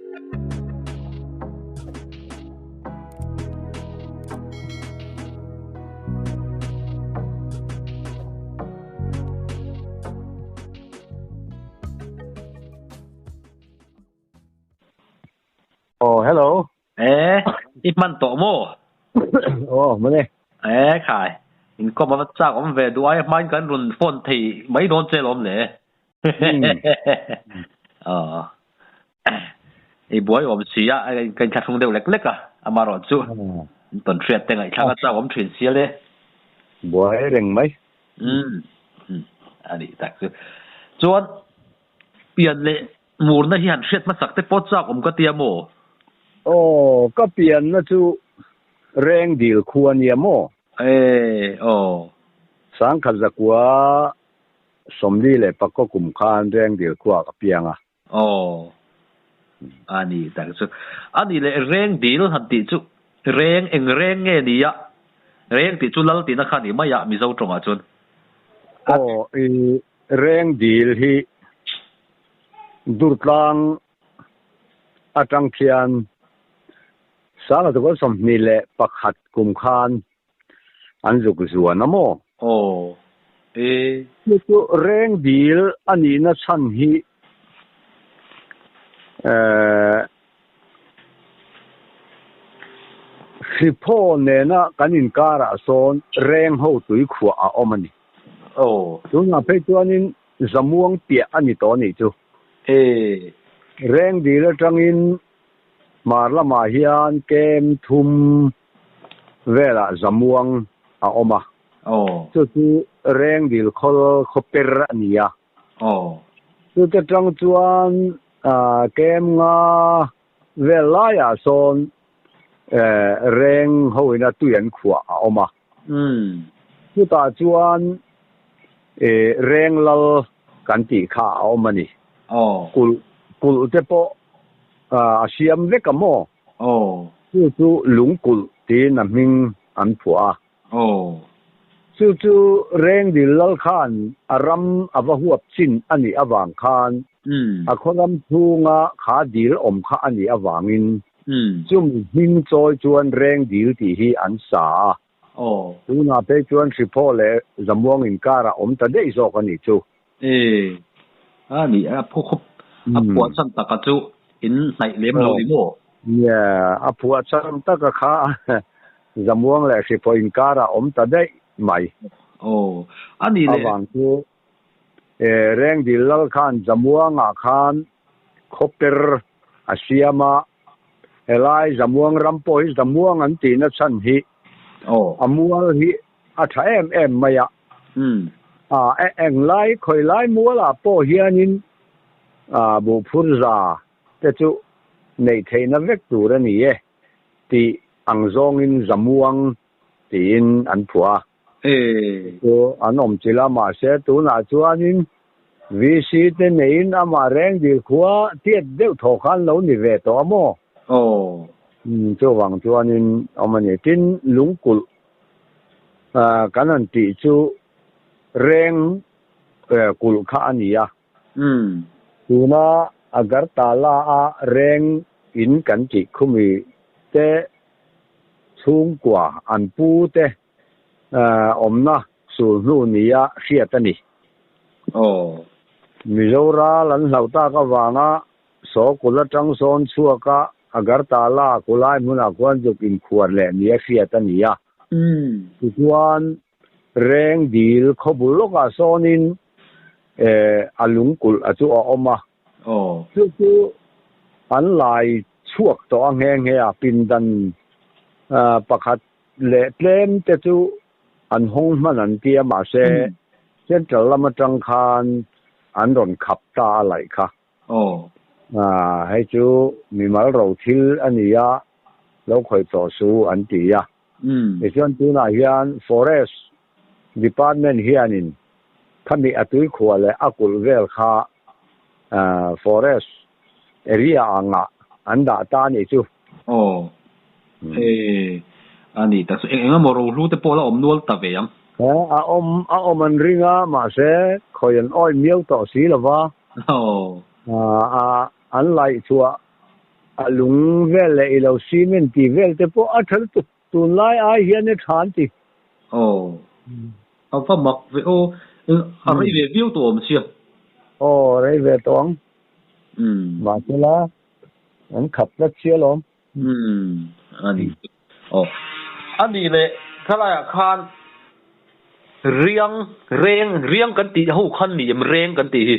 Oh, hello. Eh, i hman tawh maw? Oh, mane. Eh, khai. In kawm ava chak awm ve duh ai hmain kan rawn phone thei mai dawn che lawm le. Aw. I buai awm si a, ka inthlahrung deuh lek lek a, amaherawhchu in tawn hriat te ngaihthlak a chak awm thin sia le. Buai reng mai. Umm, a nih tak chu. Chuan pian leh murna hi han hriat hmasak te pawh chak awm ka tia maw? Aw, ka pianna chu Rengdil khua nia maw? E, aw. Sangkhat zakua 44 kum khan Rengdil khuaa ka piang a. Aw. A ni tak chu. A nih leh Rengdil han tih chu Reng eng reng nge ni a? Reng tih chu lal tihna kha a ni mai a Mizo tawngah chuan. Aw, i Rengdil hi Durtlang atang khian 1921 kum khan an zuk zuan a maw? Aw e. Chu chu Rengdil a nihna chhan hi eh Hriphaw nena kan inkarah sawn Reng ho tuikhuah a awm a ni. Aw. Tunah phei chuanin Zamuang piah a ni tawh a nih chu. E. Rengdil atangin Hmar lamah hian kem thum velah Zamuang a awm a. Aw. Chu chu Rengdil khawl khawper a ni a. Aw. Chute tang chuan kem nga vel laiah sawn Reng hoina tui an khuah a awm a. Chutah chuan Reng lal kan tih kha a awm a ni. Kulh kulh te pawh a siam vek a maw? Chu chu lungkulh tiin a hming an phuah a. Chu chu Rengdil lal khan a ram a va huap chin a nih avang khan a khawram chhunga kha dil awm kha a nih avangin chumi hming chawi chuan Rengdil tih hi an sa a. Tunah phei chuan Hriphaw leh Zamuang inkarah awm ta daih zawk a nih chu. E, a ni, a phu khawp, a phuah chhan taka chu in hnaih lem lo ni maw? Nia, a phuah chhan taka kha Zamuang leh Hriphaw inkarah awm ta daih mai. Aw, a ni le. Avang chu e, Rengdil lal khan Zamuangah khan khawper a siam a, helai Zamuang ram pawh hi Zamuang an tihna chhan hi a mual hi a tha em em mai a. A englai khawi lai mualah pawh hianin buhphur za te chu neih theihna vek tur a ni e tih ang zawngin Zamuang tiin an phuah a. Chu an awm chilh a, mahse tunah chuanin VC te neiin amah Rengdil khua tiat deuh thaw khan lo ni ve tawh a maw? Chuvang chuanin awm a ni. Tin, lungkulh kan han tih chu reng kulh kha a ni a. Tuna Agartala a reng in kan tih khumi te chhungkua an pu te awmna sulhnu nia hriat a ni. Mizoral an hlauh tak avanga Saw kul atang sawn chhuak a, Agartala kulai hmunah khuan zuk inkhuar leh nia hriat a ni a. Tichuan, Reng dil khawbul lawkah sawnin a lungkulh a chu a awm a. Chu chu an lai chhuak tawh a nghe nghe a, pindan pakhat leh tlem te chu an hawng hman an ti a, mahse Central lam atang khan an rawn khap ta a laih kha. Aw. Hei chu mimal ro thil a ni a, lo khawih tawh su an ti a. Tichuan tunah hian Forest Department hianin khami a tuikhua leh a kulh vel kha Forest area angah an dah ta a nih chu. Aw. Hei a ni tak chu eng eng emaw rohlu te pawh la awm nual ta ve ang. A awm a awm an ring a, mahse khawi an awih miau tawh si lo va. Aw. A an laih chhuah A lung vel leh i lo cement tih vel te pawh a tha lutuk. Tunlai ai hian i tha an ti. Aw. A va mak ve aw. A rei ve viau tawh awm sia. Aw, rei ve tawh ang. Mahsela, an khap tlat sia lawm. Umm, a ni. Aw. A nih leh thalaiah khan riang, reng, riang kan tih ho khan ni em reng kan tih hi?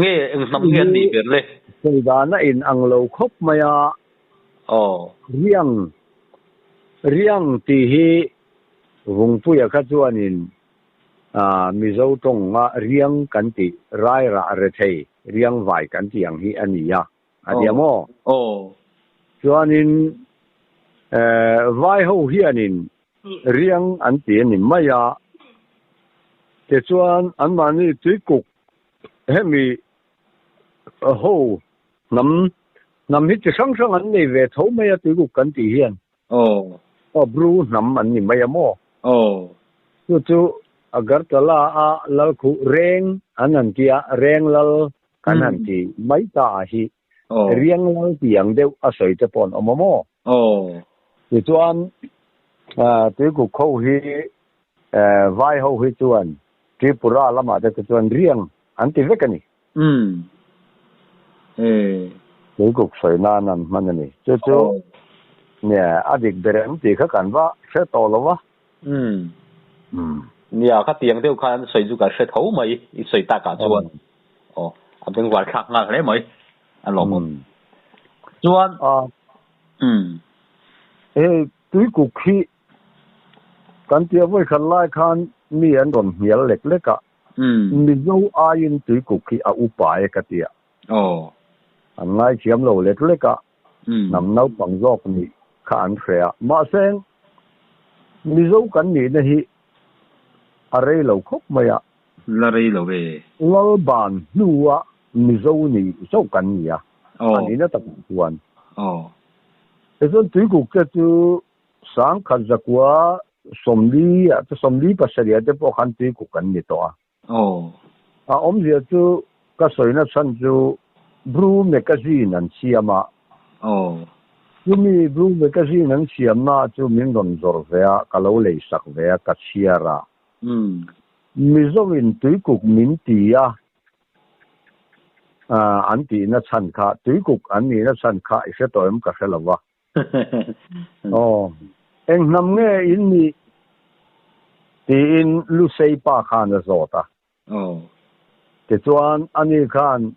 Nge eng hnam nge an nih ber le? Sawi dan a in ang lo khawp mai a. Aw. Riang, riang tih hi Vungpuia kha chuanin Mizo tawnga riang kan tih, rairah rethei, riang vai kan tih ang hi a ni a. A tia maw? Aw. Chuanin vai ho hianin riang an ti a ni mai a. Tichuan anmahni tuikuk hemi ho hnam hnam hi chi hrang hrang an nei ve tho mai a tuikuk kan tih hian. Aw. Aw Bru hnam an ni mai a maw? Aw. Chu chu Agartala a Lalkhuh Reng an han ti a, Reng Lal kan han ti mai ta a hi riang lal ti ang deuh a sawi te pawh an awm a maw? Aw. Tichuan Tuikuk ho hi vai ho hi chuan Tripura lamah te chuan riang an ti vek a ni. Umm. E. Tuikuk sawi nan an hman a ni. Chu chu nia a dik ber em tih kha kan va hre tawh lo va. Umm. Umm. Nia kha tiang deuh khan sawi chu ka hre tho mai i sawi takah chuan. Aw, a bengvar thlak nghal hle mai a lawmawm. Chuan umm. Hei tuikuk hi kan tia vawi khat lai khan mi an rawn hnial lek lek a, Mizo aiin tuikuk hi a upa e ka tia. Aw. An ngaithiam lo lek lek a, hnam naupang zawk nih kha an hre a. Mahse, Mizo kan nihna hi a rei lo khawp mai a. La rei lo e. Lalban hnua Mizo ni zauh kan ni a, a nihna takah chuan. Aw. Tichuan Tuikuk te chu sangkhat zakua sawmli ah te sawmli pasarih ah te pawh khan Tuikuk kan ni tawh a. Aw. A awmzia chu ka sawina chhan chu Bru magazine an siam a. Aw. Chumi Bru magazine an siamna chu min rawn zawrh ve a, ka lo lei sak ve a, ka chhiar a. Umm. Mizoin tuikuk min ti a, an tihna chhan kha, tuikuk an nihna chhan kha i hre tawh em ka hre lo va. Aw, eng hnam nge in nih? tiin Lusei pa khan a zawt a. Aw. Tichuan ani khan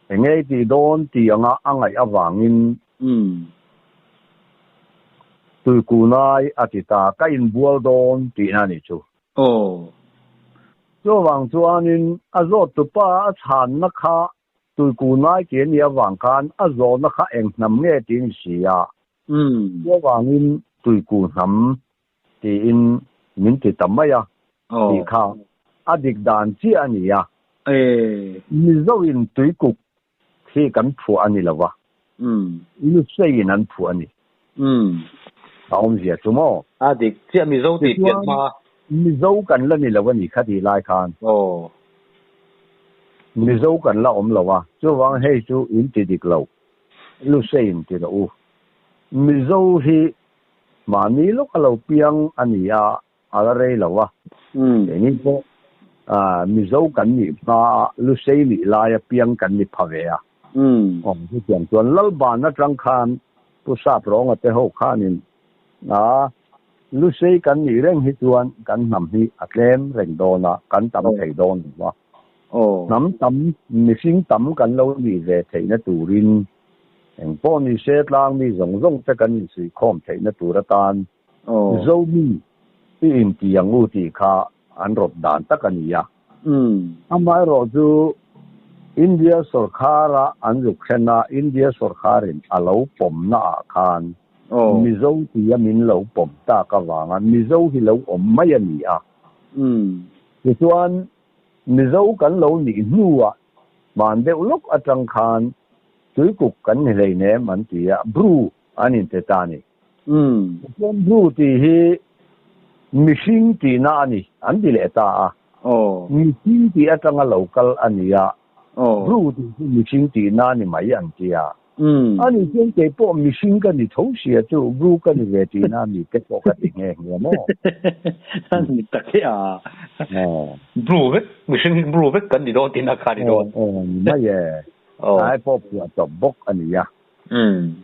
eng nge i tih dawn tih anga a ngaih avangin Umm. Tuikunai a ti ta, ka inbual dawn tihna a nih chu. Aw. Chuvang chuanin a zawttupa a chhanna kha Tuikunai tih a nih avang khan a zawhna kha eng hnam nge tih a ni si a. Umm. Chuvangin Tuiku hnam tiin min ti ta mai a tih kha a dik dan chiah a ni a. Mizoin tuikuk hi kan phuah a ni lo va, Luseiin an phuah a ni. A awmzia chu maw? A dik chiah Mizo tih pian hma. Mizo kan la ni lo a ni kha tih lai khan. Mizo kan la awm lo a, chuvang hei chu in ti dik lo, Luseiin ti rawh u. Mizo hi Mahni lawk a lo piang a ni a, a la rei lo a. Keini pawh Mizo kan nih hma a, Lusei nih laia piang kan ni pha ve a. Aw, chutiang chuan Lalban atang khan Pu Sap Rawnga te ho khanin a Lusei kan nih reng hi chuan kan hnam hi a tlem reng dawn a, kan tam thei dawn lo va. Hnam tam, mihring tam kan lo nih ve theihna turin Eng pawh ni se tlang mi zawng zawng te kan insuihkhawm theihna tur atan Zomi i inti ang u tih kha an rawt dan tak a ni a. Amaherawh chu India sawrkhara an zuk thlen a, India sawrkharin a lo pawmna ah khan Mizo tia min lo pawm tak avanga Mizo hi lo awm mai a ni a. Tichuan Mizo kan lo nih hnuah Hman deuh lawk atang khan tuikuk kan ni hleinem an ti a, Bru an inte ta a ni. Tichuan Bru tih hi mihring tihna a ni an ti leh ta a. Mihring tih atanga lo kal a ni a, Bru tih chu mihring tihna a ni mai an ti a. Ani chuan kei pawh mihring ka ni tho sia chu Bru ka ni ve tihna a mi te pawh ka ti nghe nghe maw? A ni tak e a. Bru vek, mihring hi Bru vek kan ni dawn tihna kha a ni dawn. Aw ni mai e. Ai pawh phuah tawp bawk a nia. Umm.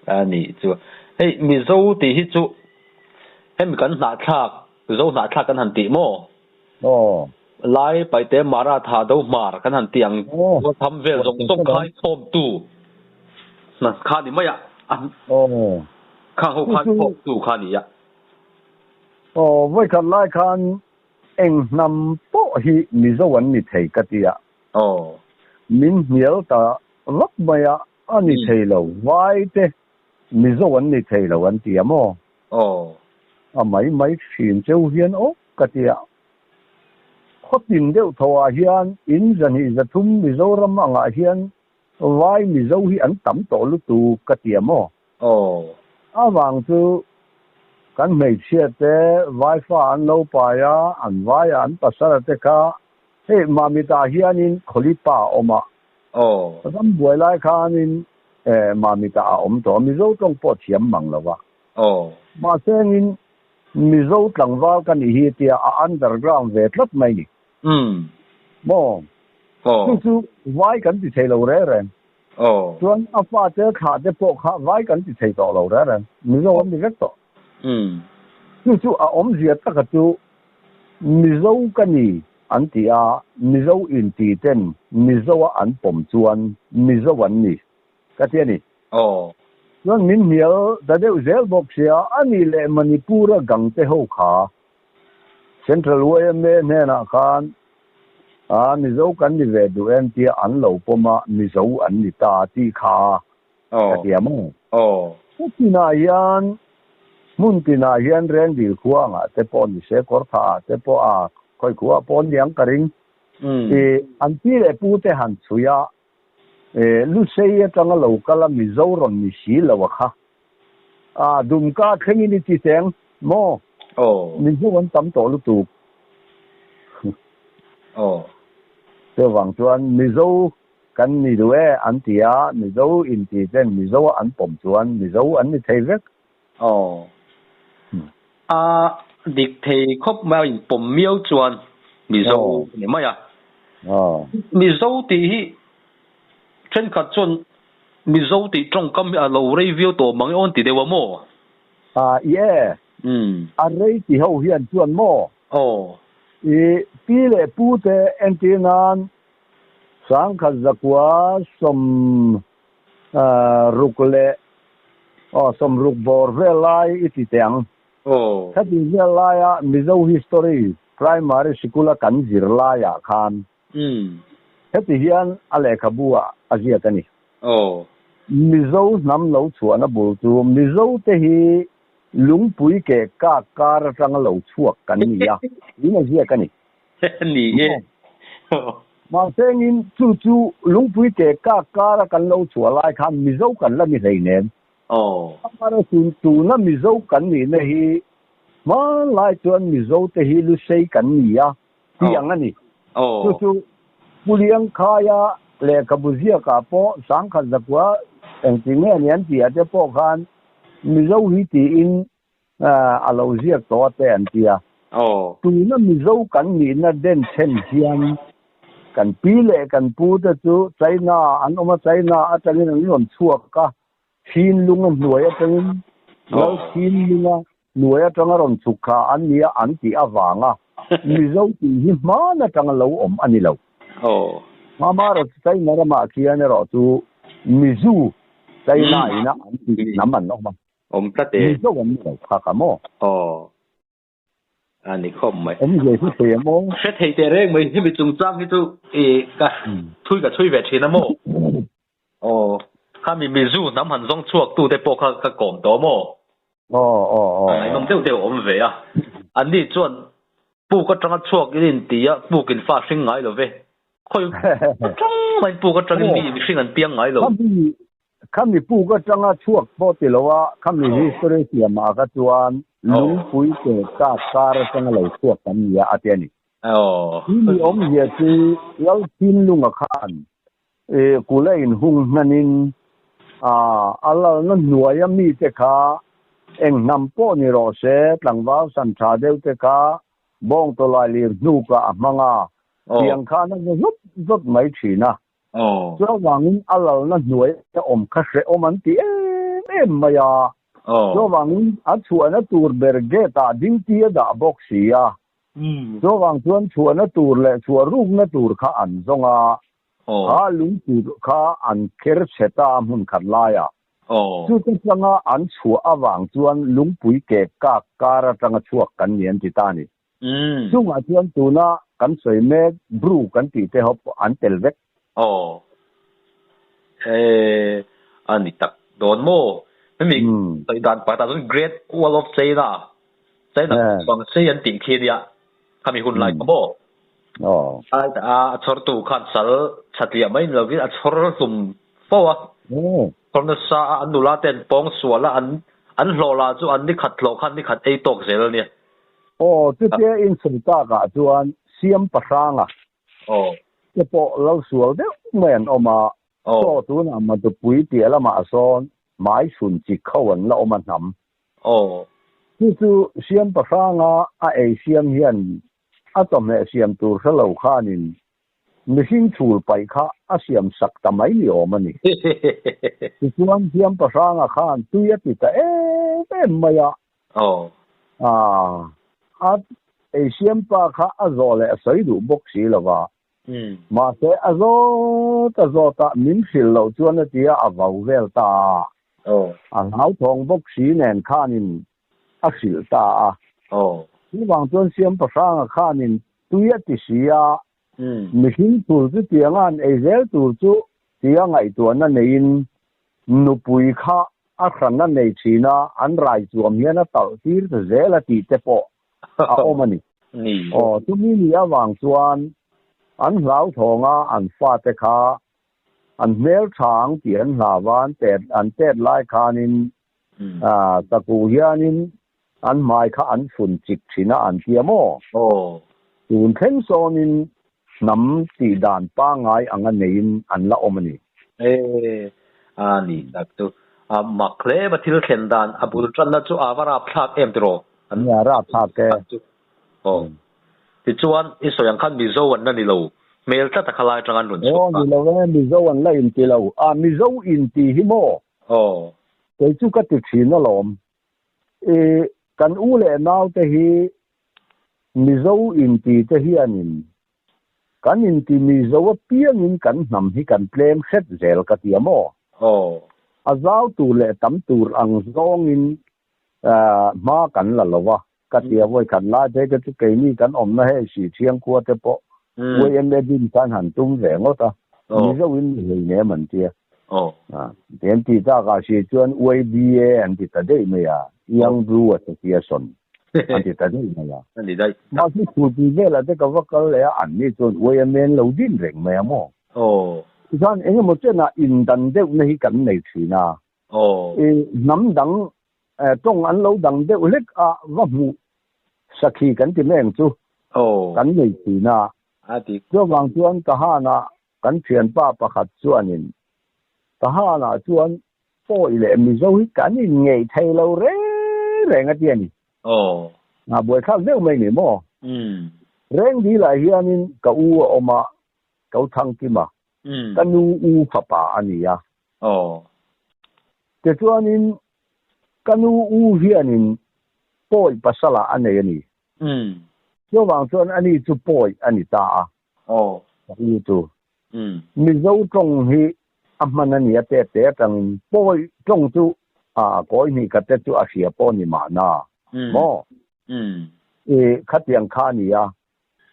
A nih chu. Hei Mizo tih hi chu hemi kan hnahthlak, Zo hnahthlak kan han tih maw? Aw. Lai Paite Mara Tha Do Hmar kan han tih ang tham vel zawng zawng khai khawmtu hna kha ni mai a. Aw. Khang ho khai khawmtu kha ni a. Aw, vawikhat lai khan eng hnam pawh hi Mizo an ni thei ka ti a. Aw. Min hnial ta vak mai a, a ni thei lo, vai te Mizo an ni thei lo an ti a maw? Aw. A mai mai thin cheu hian aw ka ti a. Khawtin deuh tho ah hian in zahnih zathum Mizoram angah hian vai Mizo hi an tam tawh lutuk ka ti a maw? Aw. A vang chu kan hmeichhia te vai fa an lo pai a, an vai a an pasal a te kha hei Mamit ah hianin Khawlipa a awm a. Aw. Ram buai lai khanin Mamit ah a awm tawh a, Mizo tawng pawh thiam mang lo va. Aw. Mahsengin Mizo tlangval ka nih hi tia a underground ve tlat mai ni. Umm. Maw? Aw. Chu chu vai kan ti thei lo reng reng. Aw. Chuan a fate thlah te pawh kha vai kan ti thei tawh lo reng reng. Mizo an ni vek tawh. Umm. Chu chu a awmzia taka chu Mizo ka ni an ti a, Mizo inti ten Mizo a an pawm chuan Mizo an ni ka ti a ni. Aw. Chuan min hnial ta deuh zel bawk sia, a nih leh Manipur a gang te ho kha Central yma hnenah khan a Mizo kan ni ve duh em tia an lo pawm a, Mizo an ni ta tih kha ka ti a maw? Aw. Hmun hian hmun tinah hian Rengdil khua angah te pawh ni se, Kawrtha ah te pawh a khawi khua pawh niang ka ring. I an pi leh pu te han chhui a, Lusei atanga lo kal a Mizo rawn ni si lo a kha. A Dumka thlengin i ti teng maw? Aw. Mizo an tam tawh lutuk. Aw. Chuvang chuan Mizo kan ni duh e an ti a, Mizo inti ten Mizo a an pawm chuan Mizo an ni thei vek. Aw. A dik thei khawp mai a inpawm miau chuan Mizo a ni mai a. Mizo tih hi thenkhat chuan Mizo tih tawngkam hi a lo rei viau tawh mang e aw an ti deuh a maw? A i e. A rei ti ho hian chuan maw? Aw. I pi leh pu te entir nan sangkhat zakua sawm Ruk leh aw sawmruk bawr vel lai i ti teh ang. Aw. Khati vel laia Mizo History Primary Sikula kan zir laiah khan heti hian a lehkhabu ah a ziak a ni. Aw. Mizo hnam lo chhuahna bul chu Mizo te hi lungpui keh kak kar atanga lo chhuak kan ni a, tiin a ziak a ni. Ni e. Mahse engin chu chu lungpui ke kak kara kan lo chhuah lai khan Mizo kan la ni hleinem. Aw. Amara chu tuna Mizo kan nihna hi hmanlai chuan Mizo te hi Lusei kan ni a tih ang a ni. Aw. Chu chu Pu Liangkhaia lehkhabu ziakah pawh Sangkhat Zakua engti nge ni an tih ah te pawh khan Mizo hi tiin A lo ziak tawh a te an ti a. Aw. Tuna Mizo kan nihna den then hian kan pi leh kan pu te chu China ah an awm a, China atangin an rawn chhuak a, Thinlunga hnuai atangin Lal Thinlunga hnuai atanga rawn chhuk kha an ni a an tih avanga Mizo tih hi hman atanga lo awm a ni lo. Aw. Hmama rawh chu China ramah khian erawh chu Mizu China ina an tih hnam an awm a. Awm tlat e. Mizo an ni lo kha ka maw? Aw. A ni khawp mai. Awm ve hi thei a maw? Hre thei teh reng mai hemi chungchang hi chu i ka thui ka chhui ve thin a maw? Aw. Khami Mizu hnam han zawng chhuak tu te pawh kha ka kawm tawh a maw? Aw aw aw. Ngaihnawm deuh deuh awm ve a. Anni chuan puk atanga chhuak in inti a, puk in fa hring ngai lo ve. Khawi atang mai puk atangin mi mihring an piang ngai lo. Khami Khami puk atanga chhuak pawh ti lo a, khami history siamah kha chuan lungpui ke kak kar atanga lo chhuak kan ni a, a ti a ni. Hi mi awmzia chu Lalthinlunga khan kula inhung hnanin. A lalna hnuaia mite kha eng hnam pawh ni rawh se, tlangval san tha deuh te kha bawng tawlai lir hnukah a hmang a, tiang khan a va zawt zawt mai thin a. Chuvangin a lalna hnuaia awm kha hrehawm an ti em em mai a. Chuvangin a chhuahna tur ber gate-ah duty a dah bawk si a. Chuvang chuan chhuahna tur leh chhuah rukna tur kha an zawng a. Kha lungpui kha an kher chhe ta a hmun khat laiah. Chute atanga an chhuah avang chuan lungpui ke kak kar atanga chhuak kan ni an ti ta a ni. Chungah chuan tuna kan sawi mek Bru kan tih te ho pawh an tel vek. Aw. He a ni tak dawn maw? Hemi sawi dan pakhatah chuan Great Wall of China, China bang sei an tih khi nia, khami hun lai kha maw? A chhawrtu khan sal chhatliah mai ni lovin a chhawr hlum fo a. Chhawr nasa a, an nula te an pawng sual a, an hlawh lah chu an ni khat hlawh khan ni khat ei tawk zel a nia. Aw, chutia insawi takah chuan Siam Pahranga te pawh lo sual deuh mai an awm a. Chaw tunah Madupui piah lamah sawn hmai chhun chi kho an la awm a hnam. Chu chu Siam Pahranga a ei siam hian A chawhmeh siam tur hre lo khanin mihring chhul paih kha a siam sak ta mai ni awm a ni. Tichuan Siampa Hranga khan tui a ti ta em em mai a. A ei siampa kha a zawh leh a sawi duh bawk si lo va. Mahse a zawt a zawt a, min hrilh loh chuan a tia a vau vel ta a. A hlauthawng bawk si nen khanin a hrilh ta a. Chuvang chuan Siampa Hranga khanin tui a ti si a, mihring tur chu tianga an ei zel tur chu tia ngaihtuahna neiin nupui kha a hran a nei thin a, an rai chuam hian a talh tir ta zel a tih te pawh a awm a ni. Aw, chumi ni avang chuan an hlauthawng a, an fate kha an hmeltha ang tih an hlau a, an tet lai khanin Saku hianin an hmai kha an fun chik thin a an tia maw? Tun thleng sawnin hnam tih dan pangngai anga neiin an la awm a ni. E, a ni tak chu. A mak hle ma thil thlen dan a bul tanna chu a va rapthlak em tiraw? Nia, rapthlak e. Aw. Tichuan, i sawi ang khan Mizo an la ni lo. Hmel tlat a khalai atang an rawn chhuak a. Aw, ni lo e, Mizo an la inti lo. A, Mizo inti hi maw? Aw. Kei chu ka ti thin alawm. I, kan u leh nau te hi Mizo inti te hianin kan inti Mizo apiangin kan hnam hi kan tlem hret zel ka ti a maw? Aw. A zau tur leh tam tur ang zawngin hma kan la lo a, ka ti a vawi khat lai phei te chu keini kan awmna hei si thiang khua te pawh YMA din khan han tum ve ngawt a, Mizo in ni hlei nem an tia. Ti an ti tak ah si chuan YBA an ti ta daih mai a, Young Blue Association an ti ta daih mai a. Mahse Khurpui velah te ka va kal leh a, an ni chuan YMA an lo din reng mai a maw? Tichuan engemaw chenah indan deuhna hi kan nei thin a. I hnam dang tawng an lo dang deuh hlek a va hmuh sakhi kan ti mai ang chu kan nei thin a. Chuvang chuan Kahana kan thianpa pakhat chuanin Kahana chuan Pawi leh Mizo hi kan inngeih thei lo reng reng a ti a ni. A buaithlak deuh mai ni maw? Reng dilah hianin ka u a awm a, ka u Thangkima. Ka nu u fapa a ni a. Tichuanin ka nu u hianin Pawi pasala a nei a ni. Chuvang chuan ani chu Pawi a ni ta a. Ka u chu. Mizo tawng hi a hman a ni a tete atangin Pawi tawng chu a kawi hnih khat te chu a hria pawh ni mahna maw? I khatiang kha a ni a.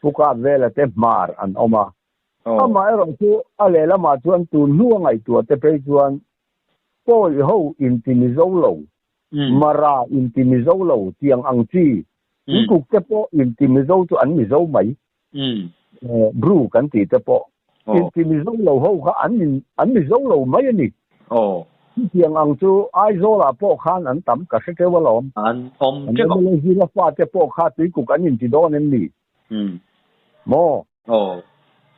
Pukap vela te hmar an awm a. Amaherawh chu a lehlamah chuan tun hnu a ngaihtuah te phei chuan Pawi ho inti Mizo lo, Mara inti Mizo lo tiang ang chi, Tuikuk te pawh inti Mizo chu an Mizo mai, Bru kan tih te pawh inti Mizo lo ho kha an an Mizo lo mai a ni. Chutiang ang chu Aizawlah pawh khan an tam ka hre teuh alawm. An awm teuh. An MLA zira fate pawh kha Tuikuk an inti dawn em ni? Maw?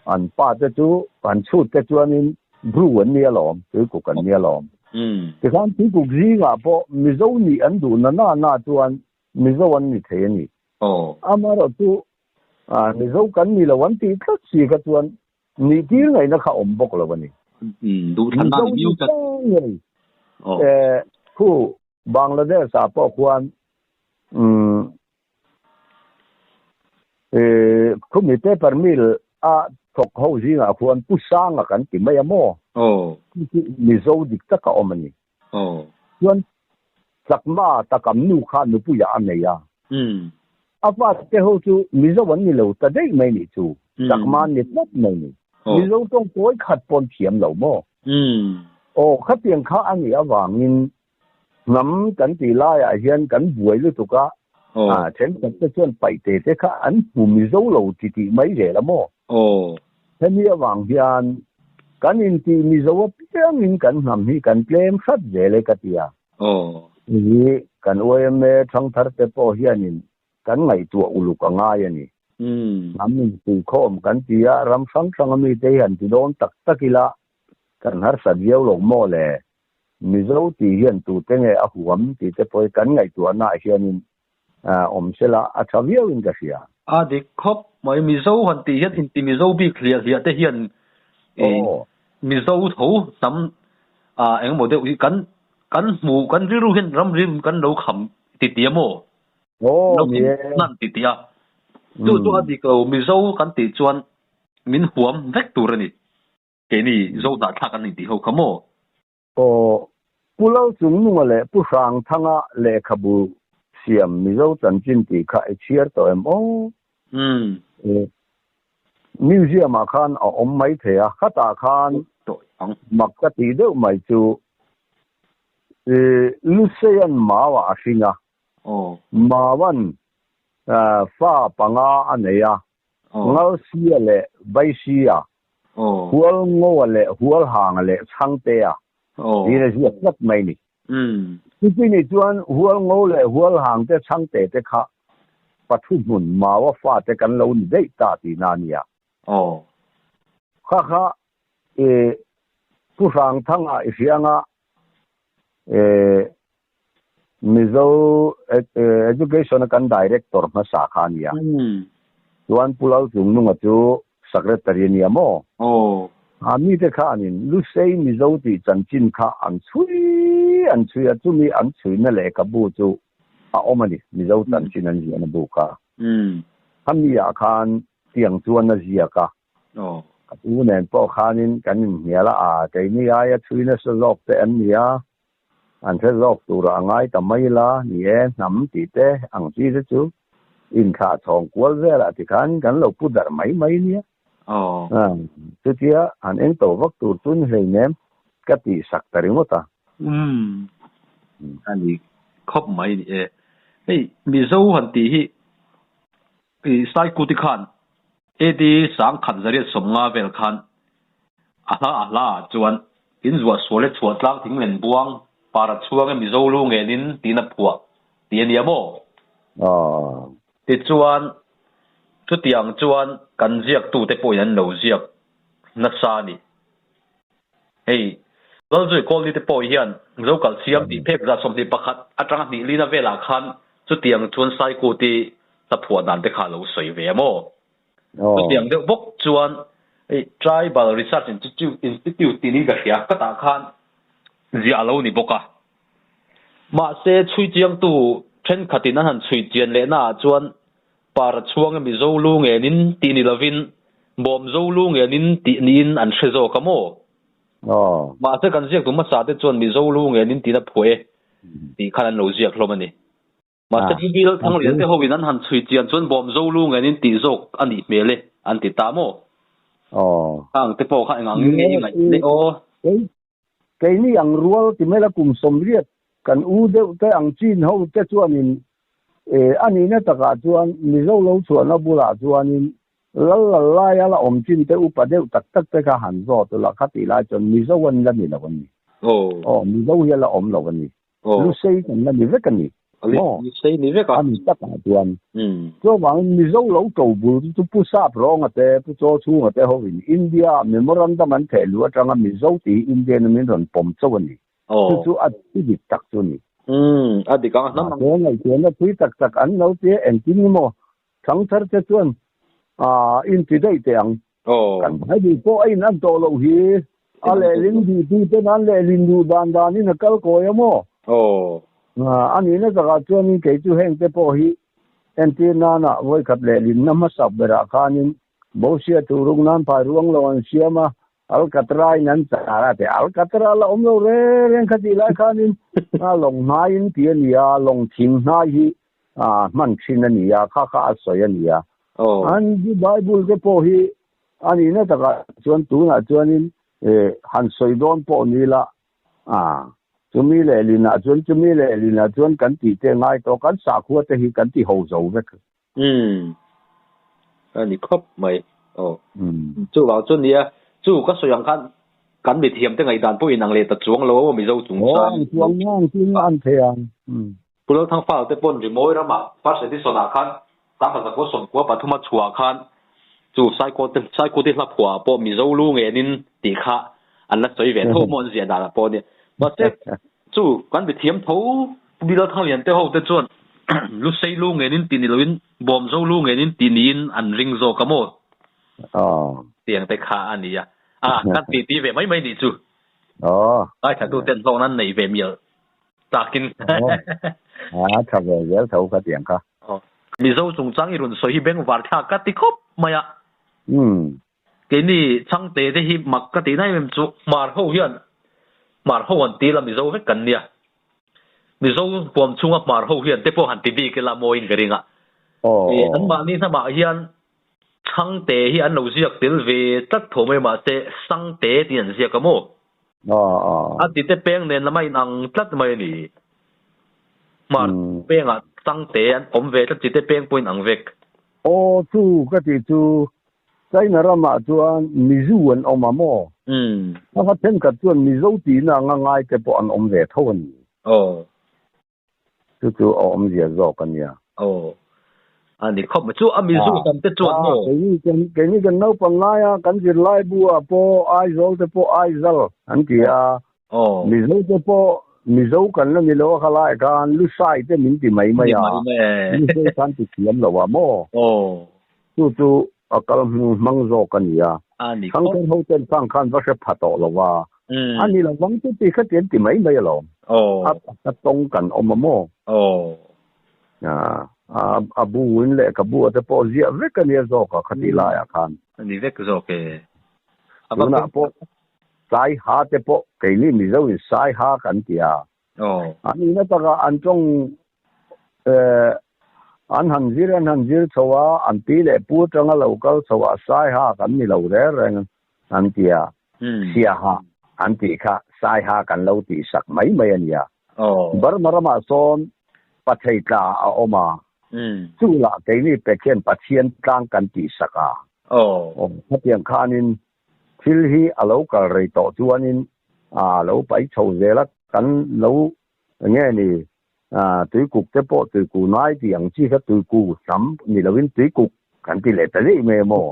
An pa te chu, an chhut te chuanin Bru an ni alawm, Tuikuk an ni alawm. Tikhan Tuikuk zingah pawh Mizo nih an duh na na na chuan Mizo an ni thei a ni. Amaherawh chu Mizo kan ni lo an tih tlat si kha chuan nih tir ngaihna kha awm bawk lo a ni. Mizo ni ta ngei khu Bangladesh ah pawh khuan Khumi paper mill a thawk ho zingah khuan Pu Sanga kan ti mai a maw? Mizo dik tak a awm a ni. Chuan Chakma takam nu kha nupuiah a nei a. A fate ho chu Mizo an ni lo ta daih mai nih chu. Chakma an ni tlat mai ni. Mizo tawng kawi khat pawn thiam lo maw? Aw, khatiang kha a nih avangin Hnam kan tih laiah hian kan buai lutuk a, thenkhat te chuan paihte te kha an hmu Mizo lo ti tih mai zel a maw? Hemi avang hian kan intih Mizo apiangin kan hnam hi kan tlem hrat zel e ka ti a. Hei hi kan yma thangthar te pawh hianin kan ngaihtuah uluk a ngai a ni. Hnam inpuikhawm kan ti a, ram hrang hranga mite hi han ti dawn tak tak ila kan harsat viau lo maw le? Mizo tih hian tute nge a huam tih te pawh hi kan ngaihtuahnaah hianin awm sela a tha viauin ka hria. A dik khawp mai, Mizo han tih hian inti Mizo bik hliah hliah te hian Mizo tho hnam engemaw deuh hi kan kan hmu kan rilru hian ram rim kan lo kham ti ti a maw? Lo kham hnan ti ti a. Chu chu a dik lo, Mizo kan tih chuan min huam vek tur a ni. Keini Zo hnah thlak an intih ho kha maw? Aw, Pu Lalchungnunga leh Pu Hrangthanga lehkhabu siam Mizo chanchin tih kha i chhiar tawh em aw? Museum ah khan a awm mai thei a, khatah khan mak ka tih deuh mai chu Luseian mau ah a hring a, Mauan fa panga a nei a, Ngalsia leh Vaisia, Hualngoa leh Hualhanga leh Chhangtea tiin a ziak tlat mai ni. Chuti nih chuan Hualngo leh Hualhang te Chhangte te kha Pathu hmun Maua fate kan lo ni daih ta tihna a nia. Kha kha Pu Hrangthanga i hrianga Mizo Education a kan Director hmasa kha a nia. Chuan Pu Lalchungnunga chu Secretary a nia maw? A mite khanin Lusei Mizo tih chanchin kha an chhui an chhui a, chumi an chhuina lehkhabu chu a awm a ni, Mizo chanchin an ziahna bu kha. Khami ah khan tiang chuan a ziak a. Ka pu nen pawh khanin kan inhnial a, a keini aia chhui nasa zawk te an nia, An hre zawk turah a ngai ta mai la, ni e, hnam tih te ang chi te chu inthlah chhawng kual velah tikhan kan lo pu darh mai mai nia. Chutia han eng to vak tur chu ni hleinem ka tih sak ta ringawt a. Umm a ni khawp mai ni e. Hei Mizo han tih hi i Saikuti khan AD 1950 vel khan a hla a hla ah chuan In zuah sual e chhuah tlang thing len buang para chhuang e Mizo lu ngenin tiin a phuah tih a nia maw? Tichuan chutiang chuan kan ziaktute pawhin an lo ziak nasa a ni. Hei Lalzui Kawlni te pawh hian Mizo kalsiam tih phek 21 atanga hnih lina velah khan chutiang chuan Saikuti hla phuah dan te kha a lo sawi ve a maw? Chutiang deuh bawk chuan hei Tribal Research Institute Institute tih niin ka hria, ka tah khan ziah a lo ni bawk a. Mahse chhui chiangtu thenkhatin an han chhui chian lehna ah chuan Para chhuang e Mizo lu ngenin tih ni lovin Bawmzo lu ngenin tih niin an hre zawk a maw? Mahse kan ziaktu hmasa te chuan Mizo lu ngenin tiin a phuah e tih khan an lo ziak hlawm a ni. Mahse Bible Thanglian te hoin an han chhui chian chuan bawm zo lu ngen in tih zawk a nih hmel e an ti ta maw? Khang te pawh kha eng ang nge i ngaih leh aw? Keini ang rual ti mai la kum 80 kan u deuh te ang chin ho te chuanin a nihna takah chuan Mizo lo chhuahna bulah chuanin lal lal laia la awm chin te upa deuh tak tak te kha han zawt ula khatih lai chuan Mizo an la ni lo a ni. Aw Mizo hi a la awm lo a ni. Lusei kan la ni vek a ni. Maw? Lusei ni vek a. A ni takah chuan. Chuvangin Mizo lo to bul chu Pu Sap Rawnga te, Pu Chaw Chhunga te hovin India memorandum an theh luh atanga Mizo tih hi Indian-a min rawn pawm chauh a ni. Chu chu a ti dik tak chu ni. Umm, a dik ang a hnam ang. Mahse ngaihtuahna thui tak tak an lo tia engtin nge maw thangthar te chuan in ti daih teh ang. Kan Bible pawh a in an tawh loh hi a lehlin duh tu ten an lehlin duh dan danin a kal kawi a maw? A nihna takah chuanin kei chu heng te pawh hi entir nana vawikhat lehlinna hmasa berah khanin Bosia turuk nan phai ruang lo an siam a, Alcatra in an char a ti. Alcatra la awm lo reng reng kha tih lai khanin lawng hnaiin ti a ni a, lawng thing hnai hi hman thin a ni a, kha kha a sawi a ni a. An Bible te pawh hi a nihna takah chuan tunah chuanin han sawi dawn pawh ni la, chumi leh linah chuan chumi leh linah chuan kan tih te ngai tawh, kan sakhua te hi kan ti ho zo vek. Umm. A ni khawp mai. Aw. Chuvang chu nia, chu ka sawi ang khan kan mithiam te ngaihdan pawh inang leh ta chuang lo a Mizo chung chuan. Aw, chuang ngang chu an thei ang. Pu Lalthangfal te pawn Rimawi ramah First Edition ah khan Sangha Zakua Sawmkua pathuma chhuah khan chu Saikawte Saikuti hla phuah ah pawh Mizo lu ngenin tih kha an la sawi ve tho maw an ziah dan ah pawh ania. Mahse chu kan mithiam tho Pu Lalthanglian te ho te chuan Lusei lu ngenin tih ni loin Bawmzo lu ngenin tih niin an ring zawk a maw? Tiang te kha a ni a. A, kan tih ti ve mai mai nih chu. Ngaithla ten hlawkna an nei ve mial takin. A tha ve zel tho kha tiang kha. Mizo chungchang i rawn sawi hi bengvar thlak ka ti khawp mai a. Keini chhangte te hi mak ka tih na em em chu Hmar ho hian Hmar ho han ti la Mizo vek kan nia. Mizo huam chhunga Hmar ho hian te pawh han ti bik ila mawiin ka ring a. An mahni hnamah hian chhangte hi an lo ziak tel ve tlat tho mai mahse Sangte tiin an ziak a maw? A ti te peng nen lama inang tlat mai a ni. Hmar pengah Sangte an awm ve tlat chi te peng pawh inang vek. Aw chu ka tih chu China ramah chuan Mizo an awm a maw? Pakhat thenkhat chuan Mizo tihna anga ngai te pawh an awm ve tho a ni. Chu chu a awmzia zawk a nia. Aw. A ni khawp mai. Chu a Mizo tam te chuan maw? Keini kan naupang laia kan zirlai buah pawh Aizawl te pawh Aizal an ti a. Mizo te pawh Mizo kan la ni lo a khalai khan Lusai te min ti mai mai a. Mizo khan ti thiam lo a maw? Chu chu a kal hmung hmang zawk a ni a. Thangthar ho ten khang khan va hre pha tawh lo va. A ni lo vang chu ti kha ti an ti mai mai alawm. A taka tawng kan awm a maw? A bu in lehkhabu a te pawh ziah vek a nia zawk a khati laiah khan. A ni vek zawk e. Tunah pawh Saiha te pawh keini Mizo in Saiha kan ti a. A nihna takah an tawng an han zir an han zir chho a, an pi leh pu atanga lo kal chho ah Saiha kan ni lo reng reng an ti a, Siaha an tih kha Saiha kan lo tih sak mai mai a nia. Burma ramah sawn Pathei tla a awm a, chu lah keini pek hian Pathian tlang kan tih sak a. Khatiang khanin Thil hi a lo kal rei tawh chuanin a lo pai chho zel a, kan lo nge ni tuikuk te pawh tuiku nai tih ang chi kha tuiku hnam ni loin tuikuk kan ti leh ta daih mai emaw?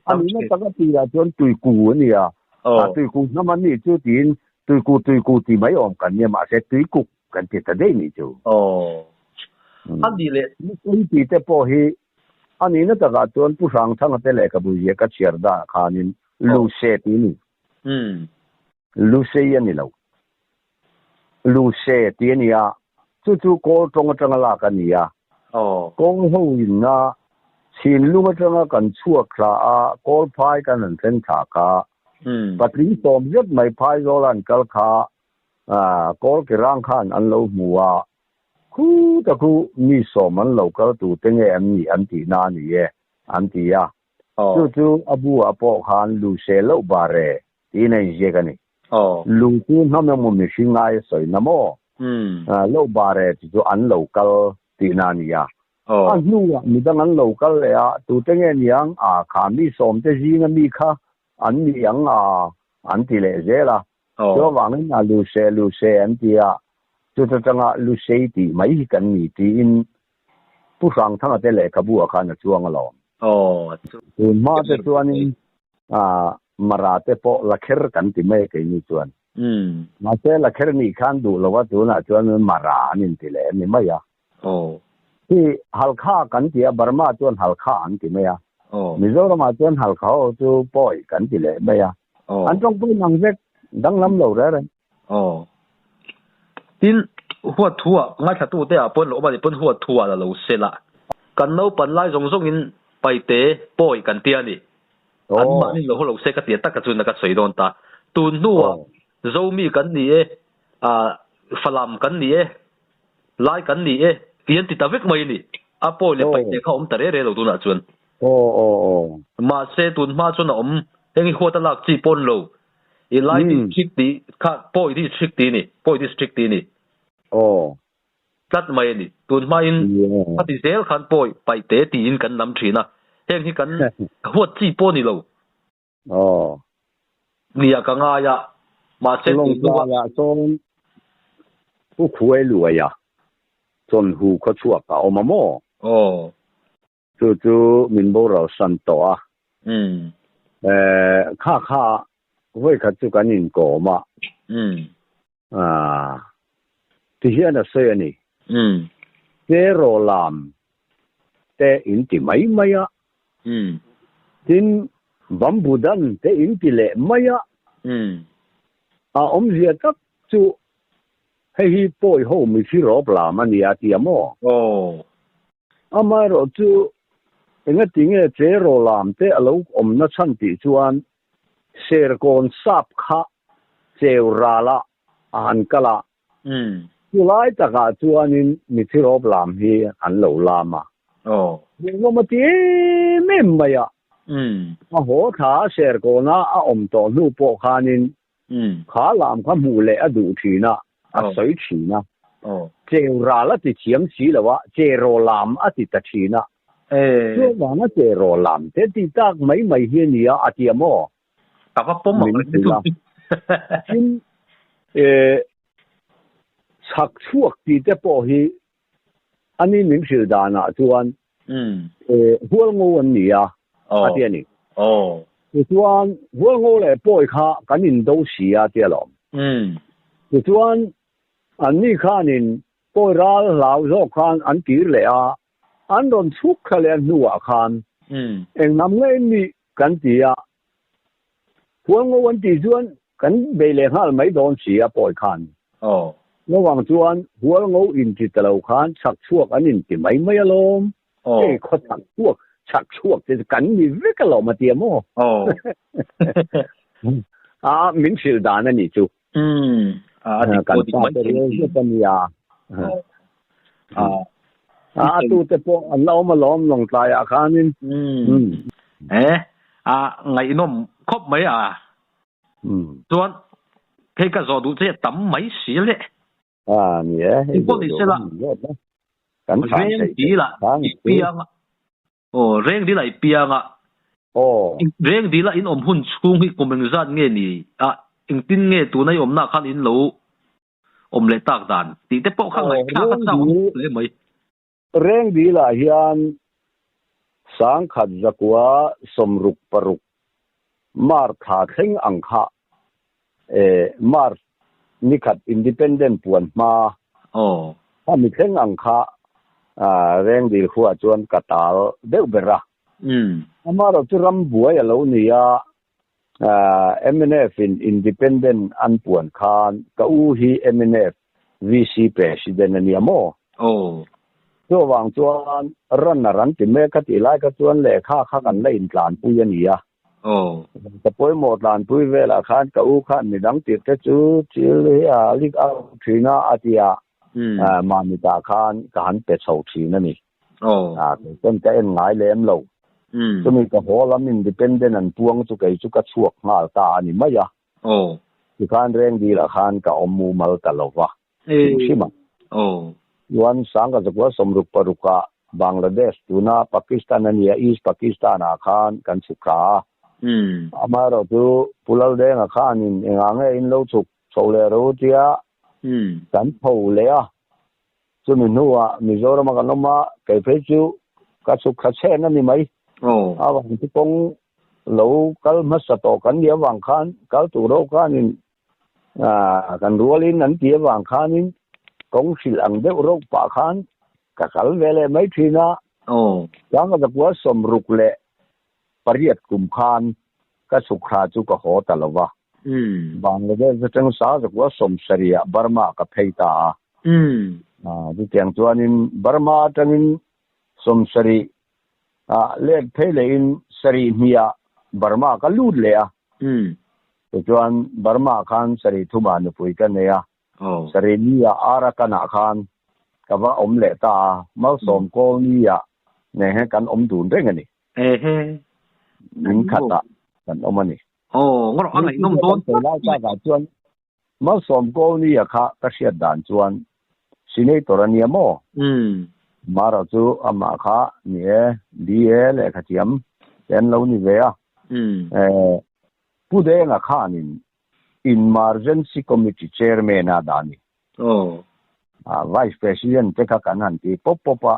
A nihna taka tirah chuan tuiku a ni a, tuiku hnam an nih chu tiin tuiku tuiku tih mai awm kan nia mahse tuikuk kan ti ta daih nih chu. A nih leh. Tui te pawh hi A nihna takah chuan Pu Hrangthanga te lehkhabu zia ka chhiar danah khanin Luse tih a ni. Lusei a ni lo. Luse tih a ni a, chu chu Kawl tawng atanga lak a ni a. Kawl ho inna Chhinlung atanga kan chhuak thla a, Kawl phai kan han thleng thla kha. Patling sawm zet mai phaizawl a an kal kha Kawl Kirang khan an lo hmu a, Khu ta khu mi sawm an lo kal tu te nge an nih an tih na a ni e, an ti a. Chu chu a bu ah pawh khan lu se loh bar e tiin a inziak a ni. Lu chu hnam emaw mihring ai a sawi na maw? Loh bar e ti chu an lo kal tih na a ni a. A hnuah midang an lo kal leh a, tute nge niang a kha mi sawm te zinga mi kha an ni ang a an ti leh zel a. Chuvangin a lu se lu se an ti a, chuta tanga lu sei tih mai hi kan ni tiin Pu Hrangthanga te lehkhabu ah khan a chuang alawm. Tun hma te chuanin Mara te pawh la kher kan ti mai keini chuan. Mahse Lakher nih khan duh lo a, tunah chuan Mara an inti leh a ni mai a. Hi Halkha kan ti a, Burma chuan Halkha an ti mai a. Mizoramah chuan Halkha ho chu Pawi kan ti leh mai a. An tawngpui mang vek, danglam lo reng reng. Aw. Tin, huat thu ah ngaithlatute ah pawn lawm a ni pawn huat thu ah la lo sel a. Kan naupan lai zawng zawngin paite pawi kan tia ni. An mahni lo haw lo se ka tia taka chuan ka sawi dawn ta. Tun hnuah Zomi kan ni e, ah Falam kan ni e, Lai kan ni e tih an ti ta vek mai a ni. A pawi leh paite kha a awm ta re re lo tunah chuan. Mahse tun hma chuan a awm heng hi huat a lak chi pawn lo. I Lai district tih kha Pawi district tih a ni, Pawi district tih a ni. Aw. Tlat mai a ni. Tun hmain a ti zel khan Pawi Paihte tiin kan lam thin a, heng hi kan huat chi pawh a ni lo. Aw. Nia ka ngai a, mahse tun hnuah. Lawngtlaiah chuan Pu Khuai Luaia chawnhu khawchhuak a awm a maw? Aw. Chu chu min boral san tawh a. Kha kha vawikhat chu kan inkawm a. Ti hian a sawi a ni. Cheraw lam te in ti mai mai a. Tin, bamboo dan te in ti leh mai a. A awmzia tak chu hei hi pawi ho mithi rawp lam a nia tia maw? Amaherawh chu engati nge cheraw lam te a lo awmna chhan tih chuan Serkawn sap kha cheu rala a han kal a, chulai takah chuanin mithi rawp lam hi an lo lam a. Hmuhnawm a ti em em mai a, a haw thla a Serkawna a awm tawh hnu pawh khanin Kha lam kha hmuh leh a duh thin a, a sawi thin a. Cheu ral a ti thiam si lo a, cheraw lam a ti ta thin a. Chuvanga cheraw lam te ti tak mai mai hi a nia a ti a maw? Ka va pawm ang Min hrilh a. Tin, chhak chhuak tih te pawh hi a ni min hrilh danah chuan hualngo an ni a, a ti a ni. Tichuan hualngo leh pawi kha kan indo si a ti alawm. Tichuan anni khanin pawi ral hlau zawk khan an kir leh a, an rawn chhuk thla leh a hnuah khan enghnam nge nih kan ti a, Hualngo an tih chuan kan bei leh nghal mai dawn si a pawi khan. Lovang chuan Hualngo inti ta lo khan chhak chhuak an inti mai mai alawm. Hei khaw chhak chhuak, chhak chhuak te chu kan ni vek alawm a ti a maw? A min hrilh dan a nih chu. Kan pa te rel zet a nia. A tu te pawh an la awm alawm Lawngtlaiah khanin. E a ngaihnawm khawp mai a. Chuan hei ka zawh duh che tam mai si le. A ni e, hei zawh duh ka ni zawt a. Kan chhan theih theih i piang a. Aw, reng dil a i piang a. Aw. Reng dil a in awm hun chhung hi kum engzat nge ni a, engtin nge tuna i awmna khan in lo awm leh tak dan tih te pawh kha ngaihthlak a chak awm hle mai. Reng dil ah hian sangkhat zakua sawmruk paruk Mar thla thleng ang kha Mar nikhat Independent puan hma kha mi thleng ang kha reng dil khuaah chuan ka tal deuh ber a. Amaherawh chu ram buai a lo ni a, mnf in Independent an puan khan ka u hi mnf VC President a nia maw? Chuvang chuan runner an ti mek a tih lai kha chuan lehkha kha kan la intlanpui a ni a. Ka pawimawh tlanpui velah khan ka u khan midang tirh te chu thil hi a leak out thin a a ti a, Mamitah khan ka han pe chho thin a ni. Kei chuan ka en ngai lem lo. Chumi ka haw lam independent an puang chu kei chu ka chhuak nghal ta a ni mai a. Tikhan Rengdilah khan ka awm mumal ta lo va, hrim hrim a. Chuan Sangha Zakua sawmruk parukah Bangladesh tuna Pakistan a nia, East Pakistan-ah khan kan chhuk thla a. Amaherawh chu Pu Laldenga khanin engah nge in lo chhuk chho leh ro tia kan tho leh a. Chumi hnuah Mizorama kan awm a, kei phei chu ka chhuk thla chhen a ni mai. A vang chu kawng lo kal hmasa tawh kan nih avang khan kal tur ho khanin Ah, kan rualin an ti avang khanin kawng hrilh ang deuh reuh pah khan ka kal ve leh mai thin a. Aw. Sangha 1968 kum khan ka chhukthla chu ka haw ta lo va. Bangladesh atang 1970 ah Burma ka phei ta a. Ah, chutiang chuanin Burma atangin 70 ah let phei lehin 72 ah Burma ka lut leh a. Tichuan Burma khan 73 ah nupui ka nei a. 74 ah Arakan ah khan ka va awm leh ta a. Malsawm Colony ah nen hian kan awm dun reng a ni. Min khatah kan awm a ni. Aw, ngawrh a ngaihnawm dawn tlat mai. Lai takah chuan Malsawm Colony a kha ka hriat dan chuan Senator a nia maw? Mara chu amah kha ni e, BA lehkha thiam te an lo ni ve a. Pu Denga khanin Emergency Committee Chairman a dah a ni. Vice President te kha kan han ti pawp pawp a,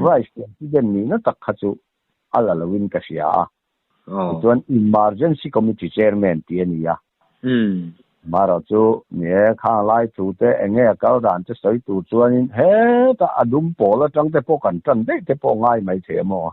Vice President nihna tak kha chu a la loin ka hria a. Tichuan Emergency Committee Chairman tih a ni a. Amaherawh chu ni e, khang lai thu te eng nge a kal dan te sawi tur chuanin hetah a dum pawl atang te pawh kan tan daih te pawh ngai mai thei a maw?